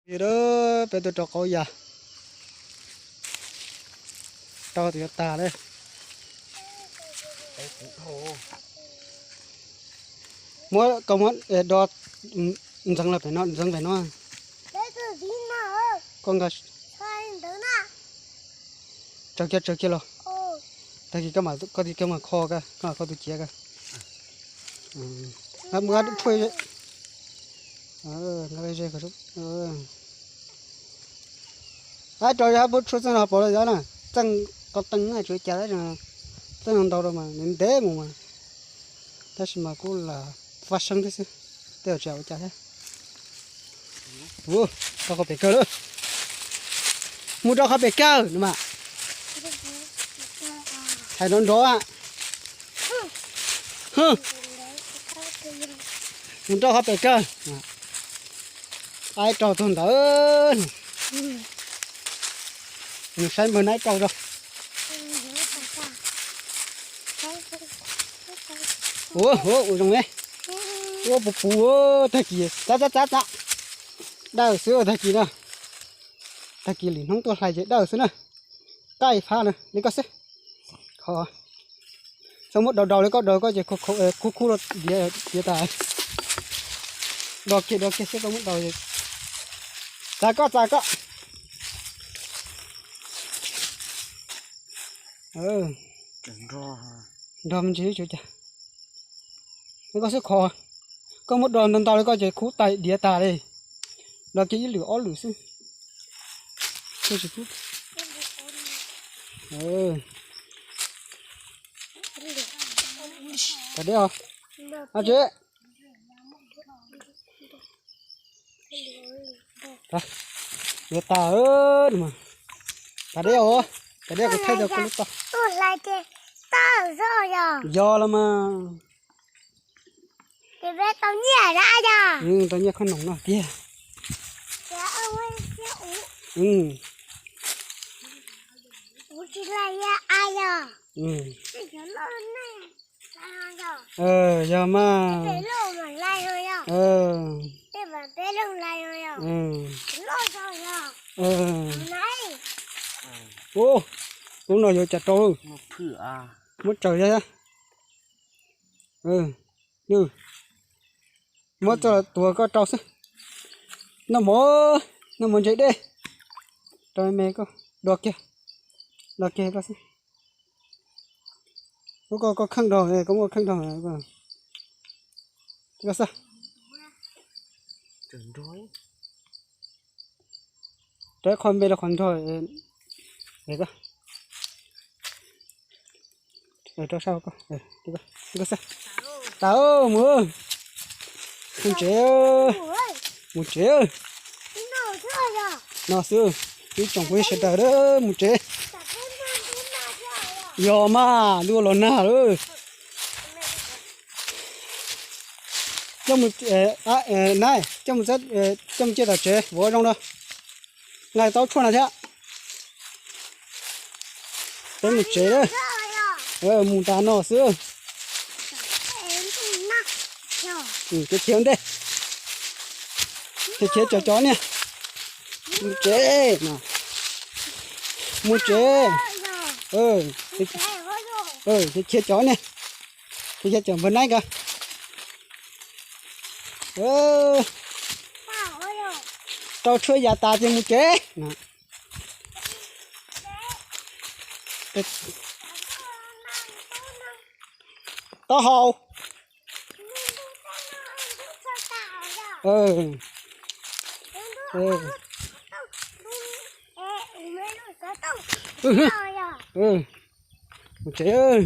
Peb tuaj rau qaub yas, rau tus yuav tag lawm. Muab koj muab do ntxeev los pem no, ntxeev pem no. Koj nqa, tsawg kiag tsawg kiag los. Tag kis koj mam, koj tib koj mam kho, koj mam kho tus ciav koj. Nqa tshuaj, nqa ze. Ab, rau hab pub tshuaj txeej no pov los na, txeej qos tees na, tsuav cas txeej no ntau rau mas ntev mus mas, tab sis mas kuj lam faj seeb thiab xwb, tej zaum tsis ua cas thiab. Rau qhov pem kawg lawm, mus rau qhov pem kawg no mas. Hais nrov nrov, mus rau qhov pem kawg. Aib rau tug ntawd, nws saib npawg naib rau rau. Ua ua zoo ne, ua puv puv, tag kis txav txav txav txav, dawj xwb tag kis no. Tag kis lwm hnub tuaj hlais ces dawj xwb na. Qaij phab na, li koj xwb. Txhob muab daus daus li koj daus koj ces khub khub diav tas. Do kiag do kiag xwb, koj muab daus. Txav koj, txav koj. Nrog me ntsis tsuav cas. Koj xwb kho, koj muab do ntau ntau li koj ces khub tais diav tas li. Do kiag ib lwm ob lwm xwb. Tag deb os. Tsis, diav tas. Tag deb os. Tag deb kuv thaij rau koj lub toj. Yog los mas. Tau nyiaj khob noom no tiag. Yog mas. Ub, lub no yuav cas rau. Muab tsaws thiab. Muab txoj tuav koj rau xwb. Noj mov, noj mov ntse dej. Rau me koj, do kiag, do kiag koj xwb. Muab koj, koj kheej rau, koj muab kheej rau. Rau qhov npe rau qhov nrog. Rau sab koj, koj xwb. Tas, mus, mus tsev, mus tsev. No xwb, ib tsoom phooj ywg sawv daws, mus tsev. Yog mas, ntuj los nag lawm. Coj mus, na, coj mus, coj mus ciaj tom tsev, vov zoo na. Nqa tau tshuaj no thiab. Peb mus tsev lawm. Mus tas no xwb. Khiav khiav ntej. Khiav khiav cov cov niag. Mus tsev. Mus tsev. Khiav khiav cov niag. Khiav khiav cov npawg naib kawg. Rau tshuaj yam tas ces mus tsev. Taub hau. Mus tsev.